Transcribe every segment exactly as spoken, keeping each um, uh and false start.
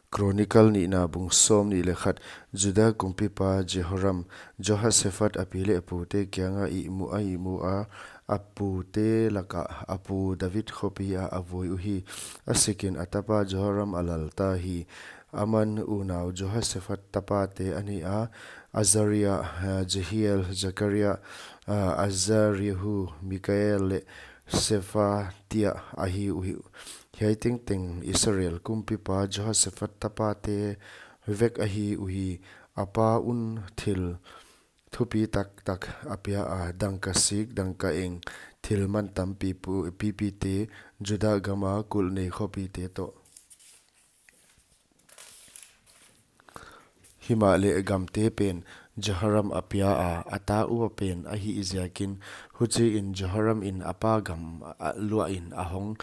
Chronicle nihna bung sawmnih leh khat. Juda kumpipa Jehoram, Jehoshaphat a pi leh a pute kianga ihmu a ihmu a, a pute laka a pu David khopi ah a vui uhi. A sikin a tapa Jehoram a lalta hi. Aman unau Jehoshaphat tapate a neia, Azariah, Jehiel, Zechariah, Azarihah, Mikael leh Shephatiah ahi uhi. Hiai tengteng Israel kumpipa Jehoshaphat tapate vek ahi uhi. A pa un thil thupi taktak a pia a, dangka sik, dangka eng, thil mantam pipu- pipite, Juda gama kulh nei khopite toh. Himahleh gamte pen Jehoram a pia a, a ta ua pen a hih ziakin, huchiin Jehoram in a pa gam luahin a hong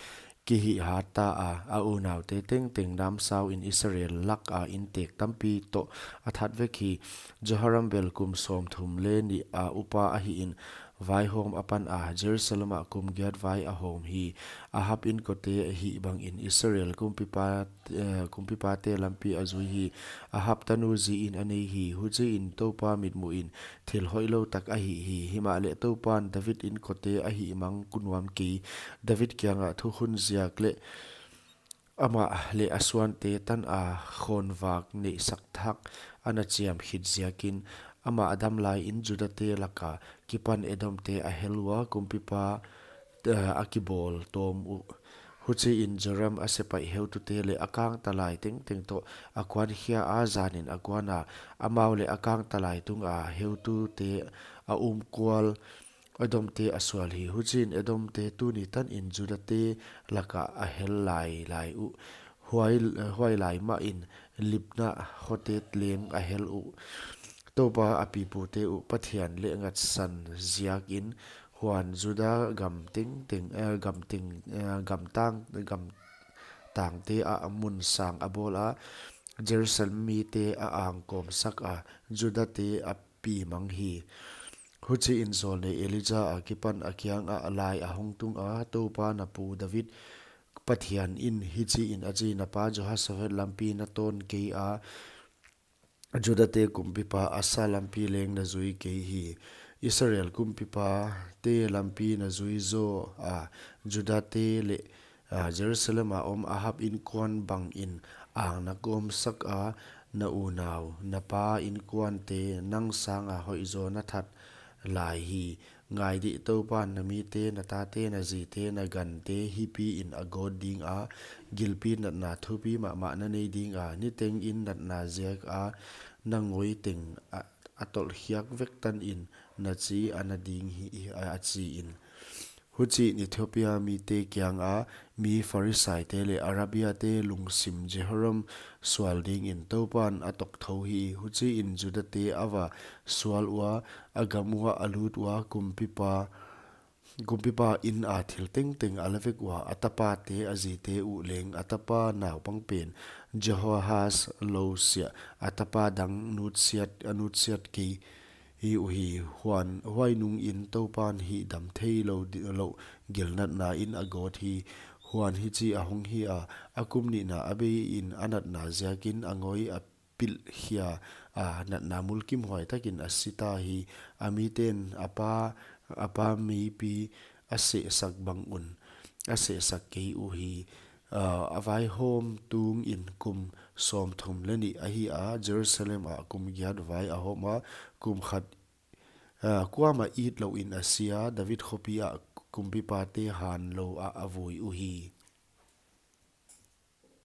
kihihhat ta a, a unaute tengteng namsauin Israel laka intek tampi toh a that vek hi. Jehoram bel kum sawmthum leh nih a upa ahihin, vaihawm a pan a, Jerusalem ah kum giat vai a hawm hi. Ahab inkote hih bangin Israel kumpipa- kumpipate lampi a zui hi. Ahab tanu ziin a nei hi. Huchiin Toupa mitmuhin thil hoihlou tak a hih hi. Himahleh Toupan David inkote a hihmang kunuam kei. David kiangah thukhun ziak leh amah leh a suante tana khawnvak neihsak thak a na chiam khit ziakin, amah a dam laiin Judate laka kipan Edomte a hel ua, kumpipa a kibawl tawm uh. Huchiin Joram a sepaih heutute leh a kangtalai tengteng toh a kuankhia a, zanin a kuan a, amau leh a kangtalai tunga heutute a umkual Edomte a sual hi. Huchiin Edomte tuni tanin Judate lakah a hel lailai uh. Huai, huai lai mahin Libna khote leng a hel uh. Toupa a pipute uh Pathian leh ngatsan ziakin, huan Juda gam tengteng, eh, gam teng, eh, gam tang, gam tangte ah mun sang a bawl a, Jerusalem mite a angkawmsak a, Judate a pimang hi. Huchiin zawlnei Elija a kipan a kiangah lai a hong tung a, Toupa na pu David Pathian in hichiin a chi, na pa Jehoshaphat lampi na tawn kei a, Judate kumpipa Asa lampi leng na zui kei hi. Israel kumpipate lampi na zui zaw a, Judate leh, ah, Jerusalem a om Ahab inkuan bangin ang na kawmsak a, na unau, na pa inkuante nang sanga hoihzaw na that lai hi. Ngai dih, Toupan na mite, na tate, na zite, na gante hipiin a gawt dinga, gilpi natna thupi mahmah na nei dinga, nitengin natna ziaka na ngoi teng a, a tolhkhiak vek tanin na chi a na ding hi, a, a chiin. Huchiin Ethiopia mite kianga mi Pharisaite leh Arabiate lungsim Jehoram sual dingin Toupan a tokthou hi. Huchiin Judate a va sual ua, a gam uah a lut ua, kumpipa, kumpipa ina thil tengteng a la vek ua, a tapate, a zite uh leng, a tapa naupang pen Jehoahaz lousiah, a tapa dang nutsiat, a nutsiat kei hi uhi. Huan, huai nungin Toupan hihdam theilou di-, louh gilnatna in a gawt hi. Huan hichi a hong hi a, a kum nihna a beiin a natna ziakin a ngoi a pilhkhia a, natna mulkimhuai takin a si ta hi. A miten a pa, a pa meipi a sehsak bang un a sehsak kei uhi. Ah, a vaihawm tungin kum sawmthum leh nih ahi a, Jerusalem ah kum giat vai a hawm a, kum khat, ah, kuamah it louin a si a, David khopi ah kumpipate hanlou ah a vui uhi.